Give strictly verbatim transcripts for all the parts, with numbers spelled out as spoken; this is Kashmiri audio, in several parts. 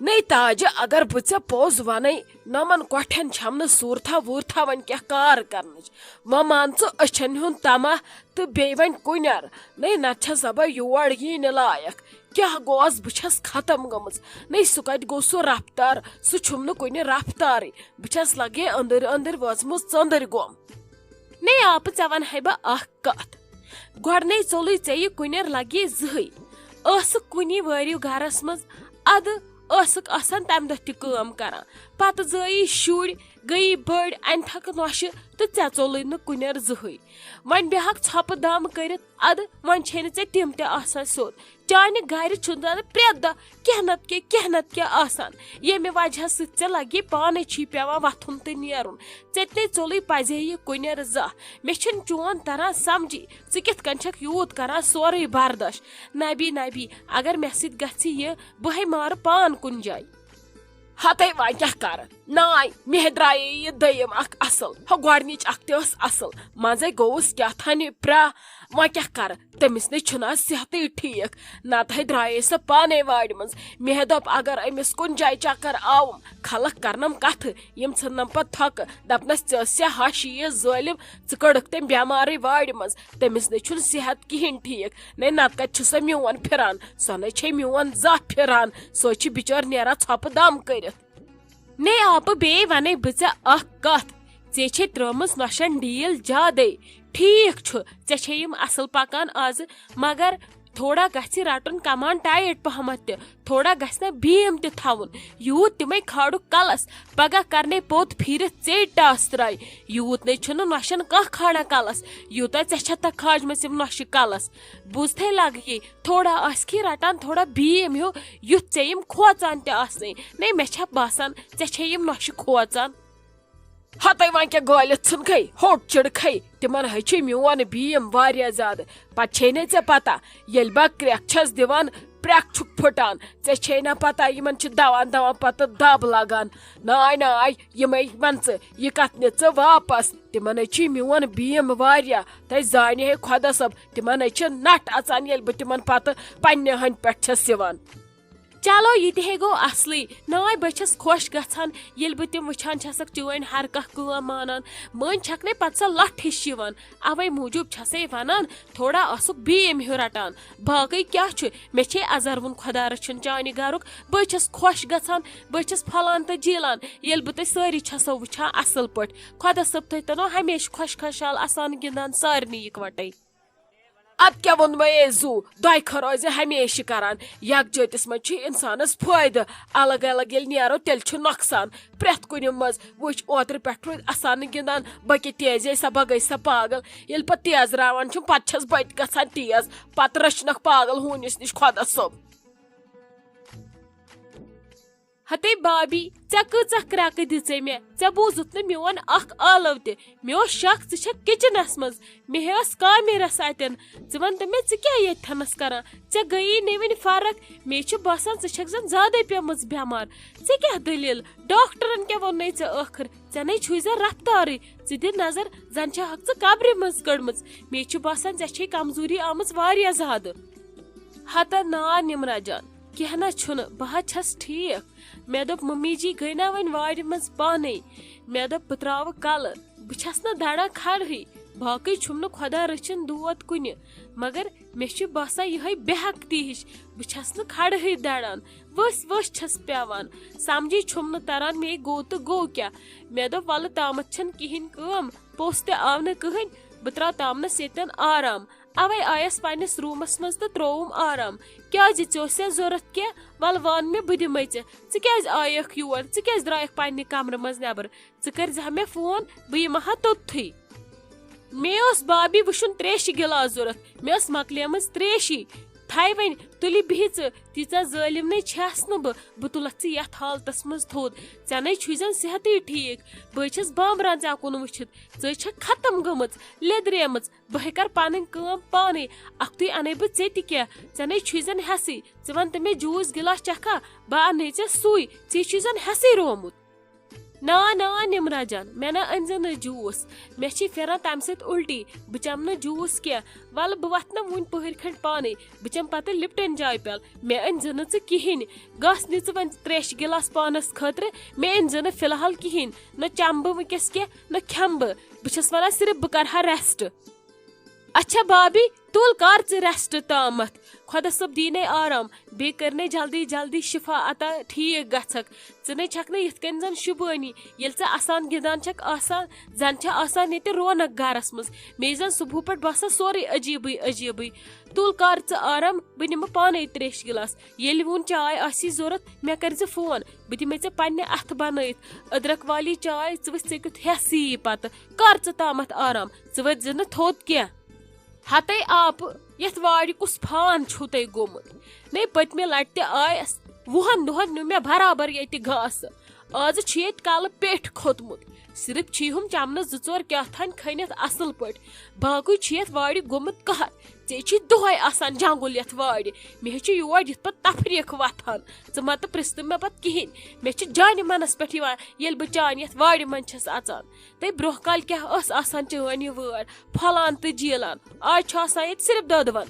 نے تاجہِ، اگر بہٕ ژےٚ پوٚز ونَے، نۄمن کۄٹھٮ۪ن چھم نہٕ صوٗرتھا ووٗرتھا وۄنۍ کیٛاہ کار کرنٕچ۔ وۄنۍ مان ژٕ أچھن ہُنٛد طمع تہٕ بیٚیہِ وۄنۍ کُنٮ۪ر۔ نے نتہٕ چھس بہٕ یور یی نہٕ لایق۔ کیٛاہ گوس، بہٕ چھس ختم گٔمٕژ۔ نے سُہ کتہِ گوٚو سُہ رفتار، سُہ چھُم نہٕ کُنہِ رفتارٕے۔ بہٕ چھس لگے أنٛدٕرۍ أنٛدٕرۍ وٲژمٕژ ژٔنٛدٕرۍ گوٚم۔ نے آپہٕ، ژےٚ ونہٕ ہے بہٕ اکھ کتھ۔ گۄڈٕنے ژوٚلُے ژےٚ یہِ کُنٮ۪ر لگی زٕہٕے۔ ٲسٕکھ کُنی وٲرِو گرس منٛز، ادٕ ٲسٕکھ آسان تمہِ دۄہ تہِ کٲم کران۔ پتہٕ زٲیی شُرۍ، گٔیی بٔڑۍ، انہِ تھکہٕ نۄشہِ تہٕ ژےٚ ژوٚلُے نہٕ کُنٮ۪ر زٕہٕے۔ وۄنۍ بیہکھ ژھۄپہٕ دم کٔرِتھ، ادٕ وۄنۍ چھے نہٕ ژےٚ تِم تہِ آسان سیوٚد۔ چانہِ گرِ چھُ زن پرٛٮ۪تھ دۄہ کینٛہہ نتہٕ کینٛہہ، کینٛہہ نتہٕ کینٛہہ آسان، ییٚمہِ وجہ سۭتۍ ژےٚ لگی پانے چھی پٮ۪وان وۄتھُن تہٕ نیرُن۔ ژےٚ تہِ نے ژوٚلُے پزے یہِ کُنٮ۪ر زانٛہہ۔ مےٚ چھُنہٕ چون تران سمجھی، ژٕ کِتھ کٔنۍ چھکھ یوٗت کران سورُے برداش؟ نبی نبی، اگر مےٚ سۭتۍ گژھِ یہِ، بہٕ ہے مارٕ پان کُنہِ جایہِ۔ ہتے وۄنۍ کیٛاہ کرٕ؟ ناے، مےٚ درٛایے یہِ دوٚیِم اکھ اصل۔ ہۄ گۄڈنِچ اکھ تہِ ٲس اصل، منٛزے گوٚوُس کیٛاہ تھانۍ پرٛاہ۔ وۄنۍ کیٛاہ کرٕ؟ تٔمِس نے چھُنہٕ آز صحتٕے ٹھیٖک، نتہٕ ہے درٛایے سۄ پانے وارِ منٛز۔ مےٚ دوٚپ، اگر أمِس کُنہِ جایہِ چکر آوُم، خلق کرنم کتھٕ، یِم ژھٕننم پتہٕ تھۄکہٕ، دپنس، "ژےٚ ٲسیا ہش یہِ ظٲلم، ژٕ کٔڑٕکھ تٔمۍ بٮ۪مارٕے وارِ منٛز، تٔمِس نے چھُنہٕ صحت کِہینۍ ٹھیٖک، نے نتہٕ کتہِ چھُ سۄ میون پھران، سۄ نے چھے میون زانٛہہ پھران، سۄ چھِ بچٲر نیران ژھۄپہٕ دم کٔرِتھ۔" نے آپہٕ، بیٚیہِ ونے بہٕ ژےٚ اکھ کتھ، ژےٚ چھے ترٲومٕژ نۄشن ڈیٖل زیادے۔ ٹھیٖک چھُ، ژےٚ چھے یِم اصل پکان آزٕ، مگر تھوڑا گژھِ رٹُن کمان ٹایٹ پہمتھ تہِ، تھوڑا گژھِ نہ بیم تہِ تھاوُن۔ یوٗت تِمے کھالُکھ کلس، پگاہ کرنے پوٚت پھیرِتھ ژے ٹاس تراے۔ یوٗت نے چھُنہٕ نۄشن کانٛہہ کھالان کلس، یوٗتاہ ژےٚ چھتھ کھاجمژ یِم نۄشہِ کلس۔ بوٗزتھے لگہٕ یی، تھوڑا آسکھی رٹان تھوڑا بیم ہیوٗ، یُتھ ژےٚ یِم کھوژان تہِ آسنے۔ نے مےٚ چھا باسان ژےٚ چھے یِم نۄشہِ کھوژان۔ ہتے وۄنۍ کیٛاہ گٲلِتھ ژھٕنکھے، ہوٚٹ چِڑکھے، تِمن ہے چھُے میون بیم واریاہ زیادٕ۔ پتہٕ چھے نے ژےٚ پتہ، ییٚلہِ بہٕ کرٛٮ۪کھ چھس دِوان، پرٛٮ۪کھ چھُکھ پھٕٹان۔ ژےٚ چھے نہ پتہ، یِمن چھِ دوان دوان پتہٕ دب لگان۔ ناے ناے، یِمے ون ژٕ، یہِ کتھ نہِ ژٕ واپس۔ تِمن ہے چھُے میون بیم واریاہ، تۄہہِ زانہِ ہے خۄدا صٲب، تِمن ہے چھِ نٹھ اژان، ییٚلہِ بہٕ تِمن پتہٕ پننہِ ہنہِ پٮ۪ٹھ چھس یِوان۔ چلو، یہِ تہِ ہے گوٚو اصلٕے۔ ناے، بہٕ چھَس خۄش گژھان، ییٚلہِ بہٕ تِم وٕچھان چھَسکھ چٲنۍ ہر کانٛہہ کٲم مانان۔ مٔنٛزۍ چھَکھ نے پتہٕ سۄ لَٹھ ہِش یِوان۔ اَوَے موٗجوٗب چھَسَے وَنان، تھوڑا آسُکھ بیٚیہِ أمۍ ہیوٗ رَٹان۔ باقٕے کیٛاہ چھُ؟ مےٚ چھے اَزَر وُن خۄدا رٔچھِن چانہِ گَرُک۔ بہٕ چھَس خۄش گژھان، بہٕ چھَس پھۄلان تہٕ جیٖلان، ییٚلہِ بہٕ تۄہہِ سٲری چھَسو وٕچھان اَصٕل پٲٹھۍ۔ خۄدا صٲب تھٲیتَنو ہمیشہِ خۄش خۄشحال اَسان گِنٛدان سارنٕے یِکوَٹَے۔ ادٕ کیٛاہ ووٚنمے اے زُو، دۄیہِ خٲر روزِ ہمیشہِ کران۔ یکجٲتِس منٛز چھُ انسانس فٲیدٕ۔ الگ الگ ییٚلہِ نیرو، تیٚلہِ چھُ نۄقصان۔ پرٛٮ۪تھ کُنہِ منٛز وٕچھ، اوترٕ پٮ۪ٹھ روٗدۍ اسان گِنٛدان، بہٕ کیٛاہ تیز ٲسۍ سا، بہٕ گٔے سا پاگل۔ ییٚلہِ پتہٕ تیز راوان چھُم، پتہٕ چھس بہٕ تہِ گژھان تیز۔ پتہٕ رٔچھنکھ پاگل ہوٗنِس نِش خۄدا صٲب۔ ہتے بابی، ژےٚ کۭژاہ کرٛٮ۪کہٕ دِژے مےٚ؟ ژےٚ بوٗزُتھ نہٕ میون اکھ ٲلو تہِ۔ مےٚ اوس شک ژٕ چھکھ کچنس منٛز۔ مےٚ ہے ٲس کامہِ رژھ اتٮ۪ن۔ ژٕ وَن تہٕ مےٚ، ژٕ کیٛاہ ییٚتہِ تھنس کران؟ ژےٚ گٔیی نہٕ وٕنہِ فرق۔ مےٚ چھُ باسان ژٕ چھکھ زن زیادَے پیمٕژ بٮ۪مار۔ ژےٚ کیٛاہ دٔلیٖل؟ ڈاکٹرن کیٛاہ ووٚننے ژےٚ ٲخٕر؟ ژےٚ نے چھُے زن رفتارٕے۔ ژٕ دِ نظر، زن چھےٚ ہکھ ژٕ قبرِ منٛز کٔڑمٕژ۔ مےٚ چھُ باسان ژےٚ چھے کمزوری آمٕژ واریاہ زیادٕ۔ ہتا نا نمرا جان، کینٛہہ نہ چھُنہٕ، بہٕ حظ چھس ٹھیٖک۔ مےٚ دوٚپ، ممی جی گٔے نا وۄنۍ وارِ منٛز پانے۔ مےٚ دوٚپ، بہٕ ترٛاوٕ کلہٕ۔ بہٕ چھس نہٕ دڑان کھڑہٕے۔ باقٕے چھُم نہٕ خۄدا رٔچھِن دود کُنہِ، مگر مےٚ چھُ باسان یِہے بے ہٮ۪کتی ہِش۔ بہٕ چھس نہٕ کھڑہٕے دڑان، ؤسۍ ؤسۍ چھس پٮ۪وان۔ سمجھے چھُم نہٕ تران مے گوٚو تہٕ گوٚو کیٛاہ۔ مےٚ دوٚپ، ولہٕ تامتھ چھنہٕ کِہینۍ کٲم، پوٚژھ تہِ آو نہٕ کٕہٕنۍ، بہٕ ترٛاو تامنس ییٚتٮ۪ن آرام۔ اوے آیس پننِس روٗمس منٛز تہٕ ترٛووُم آرام۔ کیٛازِ، ژےٚ اوسیا ضروٗرت کینٛہہ؟ ولہٕ وَن مےٚ، بہٕ دِمے ژےٚ۔ ژٕ کیٛازِ آیکھ یور؟ ژٕ کیٛازِ درٛایکھ پننہِ کمرٕ منٛز نٮ۪بر؟ ژٕ کٔرۍ زِ ہا مےٚ فون، بہٕ یِمہٕ ہا توٚتتھٕے۔ مےٚ اوس بابی وٕچھُن ترٛیشہِ گِلاس ضروٗرت۔ مےٚ ٲس مۄکلیمٕژ ترٛیشی۔ تھاے وۄنۍ، تُلہِ بِہِہ ژٕ، تیٖژاہ ظٲلِم نے چھَس نہٕ بہٕ۔ بہٕ تُلَتھ ژٕ یَتھ حالتَس منٛز تھوٚد۔ ژےٚ نے چھُے زَن صحتٕے ٹھیٖک۔ بہٕ ہے چھَس بامبران ژےٚ کُن وٕچھِتھ۔ ژٕ ہے چھَکھ ختم گٔمٕژ، لیٚدریمٕژ۔ بہٕ ہے کَرٕ پَنٕنۍ کٲم پانَے۔ اَکھتُے اَنَے بہٕ ژےٚ تہِ کینٛہہ۔ ژےٚ نے چھُے زَن حٮ۪سٕے۔ ژٕ وَن تہٕ مےٚ، جوٗس گِلاس چَکھا؟ بہٕ اَنَے ژےٚ سُے۔ ژےٚ چھُے زَن حٮ۪سٕے رومُت۔ نا نا نمرا جان، مےٚ نہ أنۍ زِ نہٕ جوٗس، مےٚ چھی پھیران تمہِ سۭتۍ الٹی۔ بہٕ چمہٕ نہٕ جوٗس کینٛہہ۔ ولہٕ بہٕ وتھٕ نہٕ وُنہِ پٔہرۍ کھنڈ پانے، بہٕ چمہٕ پتہٕ لپٹن چاے پیالہٕ۔ مےٚ أنۍ زِ نہٕ ژٕ کِہینۍ۔ گژھ نہِ ژٕ وۄنۍ تریشہِ گلاس پانس خٲطرٕ، مےٚ أنۍ زِ نہٕ فی الحال کِہینۍ۔ نہ چمہٕ بہٕ وٕنکیٚس کینٛہہ، نہ کھٮ۪مہٕ بہٕ۔ بہٕ چھس ونان صرف بہٕ کرٕ ہا ریسٹ۔ اچھا بابی، تُل کر ژٕ ریسٹ تامتھ۔ خۄدا صٲب دِینے آرام، بیٚیہِ کٔرنَے جلدی جلدی شفا عطا، ٹھیٖک گژھکھ۔ ژٕ نے چھکھ نہٕ یِتھ کٔنۍ زن شُبٲنی، ییٚلہِ ژٕ اسان گِنٛدان چھکھ آسان، زن چھےٚ آسان ییٚتہِ رونق گرس منٛز۔ مےٚ زن صبحہٕ پٮ۪ٹھ باسان سورُے عجیٖبٕے عجیٖبٕے۔ تُل کر ژٕ آرام، بہٕ نِمہٕ پانے تریشہِ گلاس۔ ییٚلہِ وُن چاے آسی ضروٗرت، مےٚ کٔرۍ زِ فون، بہٕ دِمے ژےٚ پننہِ اتھٕ بنٲیِتھ أدرکھ والی چاے۔ ژٕ وٕچھ ژےٚ کیُتھ ہٮ۪س یی پتہٕ۔ کر ژٕ تامتھ آرام، ژٕ ؤتھۍ زِ نہٕ تھوٚد کینٛہہ۔ ہتے آپہٕ، یتھ وارِ کُس فان چھُو تۄہہِ گوٚمُت؟ نے پٔتمہِ لٹہِ تہِ آیس، وُہن دۄہن نیوٗ مےٚ برابر ییٚتہِ گاسہٕ۔ آز چھُ ییٚتہِ کلہٕ پیٚٹھ کھوٚتمُت۔ صرف چھی ہُم چمنہٕ زٕ ژور کیٛاہ تھانۍ کھٔنِتھ اصل پٲٹھۍ۔ باقٕے چھُ یتھ وارِ گوٚمُت قہر۔ ژےٚ چھی دۄہے آسان جنگُل یتھ وارِ۔ مےٚ ہے چھُ یور یِتھ پٲٹھۍ تفریٖق وۄتھان۔ ژٕ مہ تہٕ پرژھ تہٕ مےٚ پتہٕ کِہینۍ۔ مےٚ چھِ جانہِ منس پٮ۪ٹھ یِوان، ییٚلہِ بہٕ چانہِ یتھ وارِ منٛز چھس اژان۔ تہٕ برونٛہہ کالہِ کیٛاہ ٲس آسان چٲنۍ یہِ وٲر؟ پھۄلان تہٕ جیلان۔ آز چھُ آسان ییٚتہِ صرف دۄدوَن۔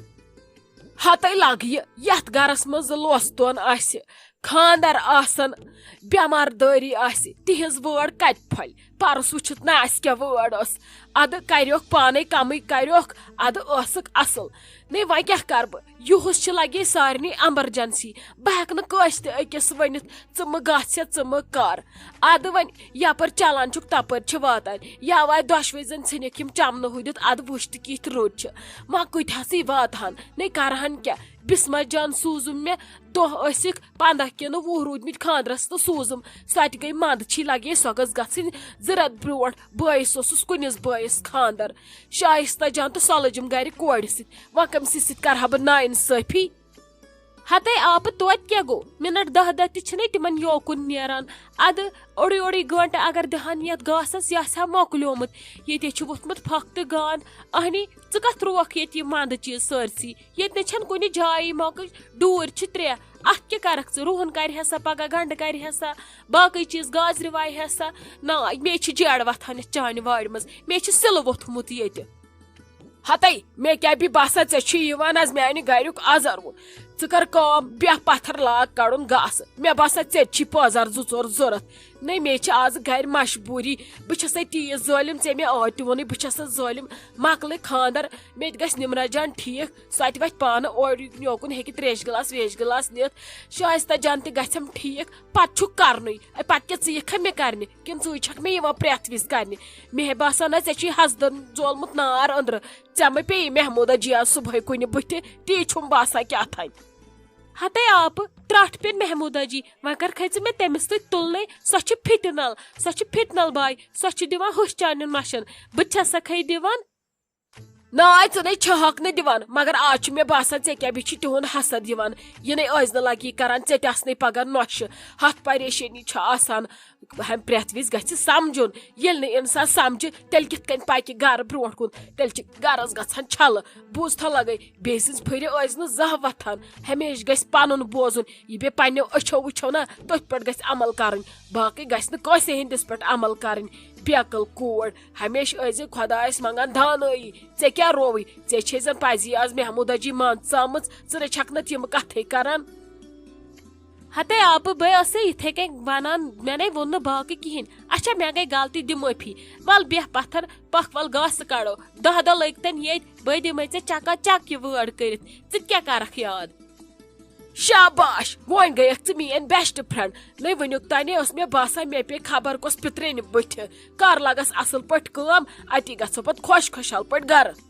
ہتے لگہِ یتھ گرس منٛز لوس دۄن آسہِ، خاندر آسن، بٮ۪مار دٲری آسہِ، تِہنٛز وٲر کتہِ پھۄلہِ؟ پرُس وٕچھِتھ نہ آسہِ کیٛاہ وٲر ٲس۔ ادٕ کریوکھ پانے کمٕے کریوکھ، ادٕ ٲسٕکھ اصل۔ نے وۄنۍ کیٛاہ کرٕ بہٕ؟ یُہُس چھِ لگے سارنٕے ایمرجنسی۔ بہٕ ہٮ۪کہٕ نہٕ کٲنٛسہِ تہِ أکِس ؤنِتھ، "ژٕ مہٕ گژھ یا ژٕ مہٕ کر۔" ادٕ وۄنۍ یپٲرۍ چلان چھُکھ تپٲرۍ چھِ واتان۔ یا وۄنۍ دۄشوے زٔنۍ ژھٕنِکھ یِم چمنہٕ ہُدِتھ، ادٕ وٕچھ تہٕ کِتھ رٔٹ چھِ۔ وۄنۍ کۭتۍ ہسٕے واتہٕ ہن، نے کرہن کیٛاہ؟ بسمہ جان سوٗزُم مےٚ، دۄہ ٲسِکھ پنٛداہ کِنہٕ وُہ روٗدمٕتۍ خاندرس تہٕ سوٗزُم۔ سۄ تہِ گٔے منٛد، چھی لگے سۄ گٔژھ گژھٕنۍ زٕ رٮ۪تھ برونٛٹھ۔ بٲیِس اوسُس کُنِس بٲیِس خاندر، شایستہ جان، تہٕ سۄ لٔجِم گرِ کورِ سۭتۍ۔ وۄنۍ کٔمۍ سٕے سۭتۍ کرٕ ہا بہٕ ناانصٲفی؟ ہتے آپہٕ، توتہِ کیٛاہ گوٚو؟ منٹ دَہ دَہ تہِ چھِنَے تِمن یوکُن نیران۔ ادٕ اوٚڑُے اوٚڑُے گٲنٹہٕ اگر دِہن یتھ گاسس، یہِ آسہِ ہا مۄکلیومُت۔ ییٚتے چھُ ووٚتھمُت پھکھ تہٕ گانٛد۔ اہنی، ژٕ کتھ ترٛووکھ ییٚتہِ یہِ منٛدٕ چیٖز سٲرسٕے؟ ییٚتہِ نَے چھَنہٕ کُنہِ جایہِ موقعٕچ۔ ڈوٗرۍ چھِ ترٛےٚ۔ اتھ کیٛاہ کرکھ ژٕ؟ رُہن کرِ ہا سا پگاہ، گنڈٕ کرِ ہا سا، باقٕے چیٖز گازرِ وایہِ ہا سا۔ نہ، مے چھِ جیڑ وۄتھان یتھ چانہِ وارِ منٛز۔ مے چھِ سِلہٕ ووٚتھمُت ییٚتہِ۔ ہتے، مےٚ کیٛاہ بی باسان، ژےٚ چھُے یِوان از میانہِ گریُک ازروُن۔ ژٕ کر کٲم، بیٚہہ پتھر لاگ کڑُن گاسہٕ۔ مےٚ باسان، ژےٚ تہِ چھی پٲزار زٕ ژور ضروٗرت۔ نے، مےٚ چھِ از گرِ مجبوٗری۔ بہٕ چھسے تیٖژ ظٲلِم، ژےٚ مےٚ ٲدۍ تہِ ووٚنُے، بہٕ چھسے ظٲلِم۔ مۄکلے خاندر، مےٚ تہِ گژھِ نمرہ جان ٹھیٖک، سۄ تہِ وتھِ پانہٕ اورٕ یوکُن، ہیٚکہِ تریشہِ گلاس ویشہِ گلاس نِتھ۔ شایستہ جان تہِ گژھٮ۪م ٹھیٖک۔ پتہٕ چھُ کرنُے۔ اے، پتہٕ کیٛاہ ژٕ یِکھا مےٚ کرنہِ؟ کِنہٕ ژٕے چھکھ مےٚ یِوان پرٛٮ۪تھ وِزِ کرنہِ؟ مےٚ ہے باسان، نہ، ژےٚ چھُے حسدن زولمُت نار أنٛدرٕ۔ ژےٚ مہ پیٚیہِ محموٗدہ جی آز صبحٲے کُنہِ بٕتھِ، تی چھُم باسان کیٛاہ تھانۍ۔ ہتے آپہٕ، ترٛٹھ پیٚن محموٗدہ جی۔ وۄنۍ کر کھژِ مےٚ تٔمِس سۭتۍ تُلنَے؟ سۄ چھِ فِٹنل، سۄ چھِ فِٹنل باے، سۄ چھِ دِوان ہوٚچھ چانٮ۪ن مَشَن۔ بہٕ تہِ چھَسَکھَے دِوان۔ نہ، آے ژٕ نے چھہکھ نہٕ دِوان، مگر آز چھُ مےٚ باسان، ژےٚ کیٛاہ بیٚیہِ چھُ تِہُنٛد حسد یِوان۔ یہِ نے ٲسۍ نہٕ لگی کران، ژےٚ تہِ آسنَے پگاہ نۄشہِ۔ ہتھ پریشٲنی چھِ آسان، ہم پرٛٮ۪تھ وِزِ گژھِ سمجھُن۔ ییٚلہِ نہٕ انسان سمجھِ، تیٚلہِ کِتھ کٔنۍ پکہِ گرٕ برونٛٹھ کُن؟ تیٚلہِ چھِ گرس گژھان چھلہٕ۔ بوٗزتھا لگے، بیٚیہِ سٕنٛز پھُرِ ٲسۍ نہٕ زانٛہہ وۄتھان۔ ہمیشہِ گژھِ پنُن بوزُن۔ یہِ بیٚیہِ پننیو أچھو وٕچھو نا، تٔتھۍ پٮ۪ٹھ گژھِ عمل کرٕنۍ۔ باقٕے گژھِ نہٕ کٲنٛسہِ ہٕنٛدِس پٮ۪ٹھ عمل کرٕنۍ۔ بیقل کوٗر، ہمیشہِ ٲسۍ زِ خۄدایس منٛگان دانٲیی۔ ژےٚ کیٛاہ رووٕے؟ ژےٚ چھے زن پزی آز محموٗدہ جی منٛز ژامٕژ، ژٕ نے چھکھ نہٕ تِم کتھے کران۔ ہتے آپہٕ، بہٕ ٲسٕے یِتھے کٔنۍ ونان، مےٚ نے ووٚن نہٕ باقٕے کِہینۍ۔ اچھا، مےٚ گٔے غلطی، دِ معٲفی۔ ول بیٚہہ پتھر، پکھ ول گاسہٕ کڑو۔ دہ دۄہ لٔگۍ تن ییٚتۍ، بہٕ دِمے ژےٚ چکا چک یہِ وٲر کٔرِتھ۔ ژٕ تہِ کیٛاہ کرکھ یاد؟ شاباش، وۄنۍ گٔیکھ ژٕ میٲنۍ بیسٹ فرینڈ۔ نے وٕنیُک تانی ٲس مےٚ باسان، مےٚ پیٚیہِ خبر کۄس پِترِنہِ بٕتھِ۔ کر لگس اصل پٲٹھۍ کٲم، اتی گژھو پتہٕ خۄش خۄشحال پٲٹھۍ گرٕ۔